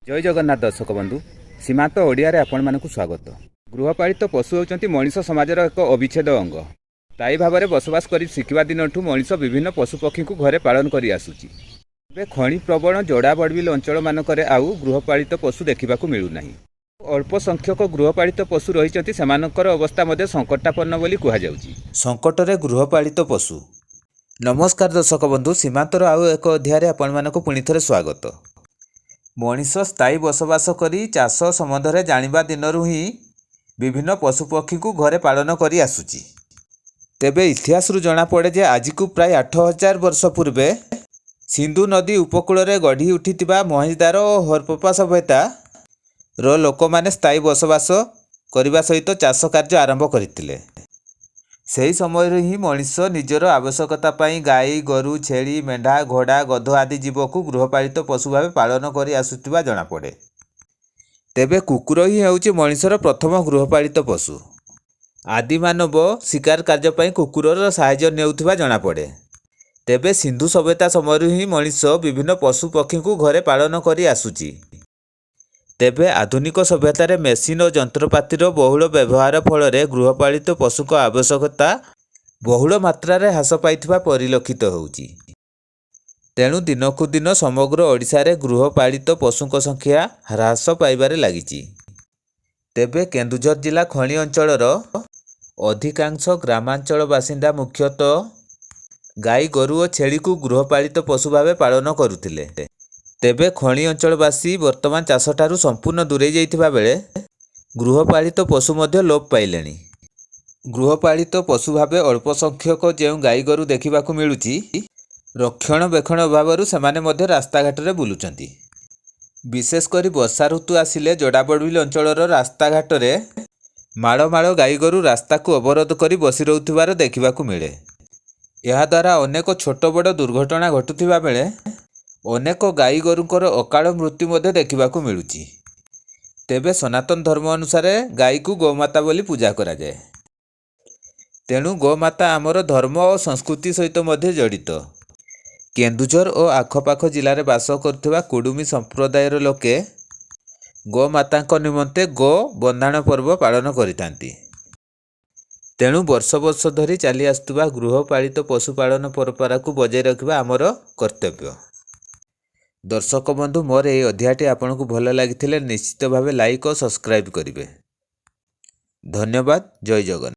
ଜୟ ଜଗନ୍ନାଥ ଦର୍ଶକ ବନ୍ଧୁ, ସୀମାନ୍ତ ଓଡ଼ିଆରେ ଆପଣମାନଙ୍କୁ ସ୍ୱାଗତ। ଗୃହପାଳିତ ପଶୁ ହେଉଛନ୍ତି ମଣିଷ ସମାଜର ଏକ ଅବିଚ୍ଛେଦ ଅଙ୍ଗ। ସ୍ଥାୟୀ ଭାବରେ ବସବାସ କରି ଶିଖିବା ଦିନଠୁ ମଣିଷ ବିଭିନ୍ନ ପଶୁପକ୍ଷୀଙ୍କୁ ଘରେ ପାଳନ କରି ଆସୁଛି। ଏବେ ଖଣି ପ୍ରବଣ ଯୋଡ଼ା ବଡ଼ବିଲ ଅଞ୍ଚଳମାନଙ୍କରେ ଆଉ ଗୃହପାଳିତ ପଶୁ ଦେଖିବାକୁ ମିଳୁନାହିଁ। ଅଳ୍ପ ସଂଖ୍ୟକ ଗୃହପାଳିତ ପଶୁ ରହିଛନ୍ତି, ସେମାନଙ୍କର ଅବସ୍ଥା ମଧ୍ୟ ସଙ୍କଟାପନ୍ନ ବୋଲି କୁହାଯାଉଛି। ସଙ୍କଟରେ ଗୃହପାଳିତ ପଶୁ। ନମସ୍କାର ଦର୍ଶକ ବନ୍ଧୁ, ସୀମାନ୍ତର ଆଉ ଏକ ଅଧ୍ୟାୟରେ ଆପଣମାନଙ୍କୁ ପୁଣିଥରେ ସ୍ୱାଗତ। ମଣିଷ ସ୍ଥାୟୀ ବସବାସ କରି ଚାଷ ସମ୍ବନ୍ଧରେ ଜାଣିବା ଦିନରୁ ହିଁ ବିଭିନ୍ନ ପଶୁପକ୍ଷୀଙ୍କୁ ଘରେ ପାଳନ କରି ଆସୁଛି। ତେବେ ଇତିହାସରୁ ଜଣାପଡ଼େ ଯେ ଆଜିକୁ ପ୍ରାୟ 8000 ବର୍ଷ ପୂର୍ବେ ସିନ୍ଧୁ ନଦୀ ଉପକୂଳରେ ଗଢ଼ି ଉଠିଥିବା ମହେଞ୍ଜୋଦାରୋ ଓ ହରପ୍ପା ସଭ୍ୟତାର ଲୋକମାନେ ସ୍ଥାୟୀ ବସବାସ କରିବା ସହିତ ଚାଷ କାର୍ଯ୍ୟ ଆରମ୍ଭ କରିଥିଲେ। ସେହି ସମୟରୁ ହିଁ ମଣିଷ ନିଜର ଆବଶ୍ୟକତା ପାଇଁ ଗାଈ, ଗୋରୁ, ଛେଳି, ମେଣ୍ଢା, ଘୋଡ଼ା, ଗଧ ଆଦି ଜୀବକୁ ଗୃହପାଳିତ ପଶୁ ଭାବେ ପାଳନ କରି ଆସୁଥିବା ଜଣାପଡ଼େ। ତେବେ କୁକୁର ହିଁ ହେଉଛି ମଣିଷର ପ୍ରଥମ ଗୃହପାଳିତ ପଶୁ। ଆଦିମାନବ ଶିକାର କାର୍ଯ୍ୟ ପାଇଁ କୁକୁରର ସାହାଯ୍ୟ ନେଉଥିବା ଜଣାପଡ଼େ। ତେବେ ସିନ୍ଧୁ ସଭ୍ୟତା ସମୟରୁ ହିଁ ମଣିଷ ବିଭିନ୍ନ ପଶୁ ପକ୍ଷୀଙ୍କୁ ଘରେ ପାଳନ କରି ଆସୁଛି। ତେବେ ଆଧୁନିକ ସଭ୍ୟତାରେ ମେସିନ୍ ଓ ଯନ୍ତ୍ରପାତିର ବହୁଳ ବ୍ୟବହାର ଫଳରେ ଗୃହପାଳିତ ପଶୁଙ୍କ ଆବଶ୍ୟକତା ବହୁଳ ମାତ୍ରାରେ ହ୍ରାସ ପାଇଥିବା ପରିଲକ୍ଷିତ ହେଉଛି। ତେଣୁ ଦିନକୁ ଦିନ ସମଗ୍ର ଓଡ଼ିଶାରେ ଗୃହପାଳିତ ପଶୁଙ୍କ ସଂଖ୍ୟା ହ୍ରାସ ପାଇବାରେ ଲାଗିଛି। ତେବେ କେନ୍ଦୁଝର ଜିଲ୍ଲା ଖଣି ଅଞ୍ଚଳର ଅଧିକାଂଶ ଗ୍ରାମାଞ୍ଚଳ ବାସିନ୍ଦା ମୁଖ୍ୟତଃ ଗାଈ, ଗୋରୁ ଓ ଛେଳିକୁ ଗୃହପାଳିତ ପଶୁ ଭାବେ ପାଳନ କରୁଥିଲେ। ତେବେ ଖଣି ଅଞ୍ଚଳବାସୀ ବର୍ତ୍ତମାନ ଚାଷଠାରୁ ସମ୍ପୂର୍ଣ୍ଣ ଦୂରେଇ ଯାଇଥିବା ବେଳେ ଗୃହପାଳିତ ପଶୁ ମଧ୍ୟ ଲୋପ ପାଇଲେଣି। ଗୃହପାଳିତ ପଶୁ ଭାବେ ଅଳ୍ପ ସଂଖ୍ୟକ ଯେଉଁ ଗାଈ ଗୋରୁ ଦେଖିବାକୁ ମିଳୁଛି, ରକ୍ଷଣବେକ୍ଷଣ ଅଭାବରୁ ସେମାନେ ମଧ୍ୟ ରାସ୍ତାଘାଟରେ ବୁଲୁଛନ୍ତି। ବିଶେଷ କରି ବର୍ଷା ଋତୁ ଆସିଲେ ଯୋଡ଼ାବଡ଼ବିଲ ଅଞ୍ଚଳର ରାସ୍ତାଘାଟରେ ମାଳ ମାଳ ଗାଈଗୋରୁ ରାସ୍ତାକୁ ଅବରୋଧ କରି ବସି ରହୁଥିବାର ଦେଖିବାକୁ ମିଳେ। ଏହାଦ୍ୱାରା ଅନେକ ଛୋଟ ବଡ଼ ଦୁର୍ଘଟଣା ଘଟୁଥିବା ବେଳେ ଅନେକ ଗାଈ ଗୋରୁଙ୍କର ଅକାଳ ମୃତ୍ୟୁ ମଧ୍ୟ ଦେଖିବାକୁ ମିଳୁଛି। ତେବେ ସନାତନ ଧର୍ମ ଅନୁସାରେ ଗାଈକୁ ଗୋମାତା ବୋଲି ପୂଜା କରାଯାଏ। ତେଣୁ ଗୋମାତା ଆମର ଧର୍ମ ଓ ସଂସ୍କୃତି ସହିତ ମଧ୍ୟ ଜଡ଼ିତ। କେନ୍ଦୁଝର ଓ ଆଖପାଖ ଜିଲ୍ଲାରେ ବାସ କରୁଥିବା କୁଡ଼ୁମୀ ସମ୍ପ୍ରଦାୟର ଲୋକେ ଗୋମାତାଙ୍କ ନିମନ୍ତେ ଗୋ ବନ୍ଦାଣ ପର୍ବ ପାଳନ କରିଥାନ୍ତି। ତେଣୁ ବର୍ଷ ବର୍ଷ ଧରି ଚାଲି ଆସୁଥିବା ଗୃହପାଳିତ ପଶୁପାଳନ ପରମ୍ପରାକୁ ବଜାୟ ରଖିବା ଆମର କର୍ତ୍ତବ୍ୟ। ଦର୍ଶକ ବନ୍ଧୁ, ମୋର ଏହି ଅଧ୍ୟାୟଟି ଆପଣଙ୍କୁ ଭଲ ଲାଗିଥିଲେ ନିଶ୍ଚିତ ଭାବେ ଲାଇକ୍ ଓ ସବସ୍କ୍ରାଇବ୍ କରିବେ। ଧନ୍ୟବାଦ, ଜୟ ଜଗନ୍ନାଥ।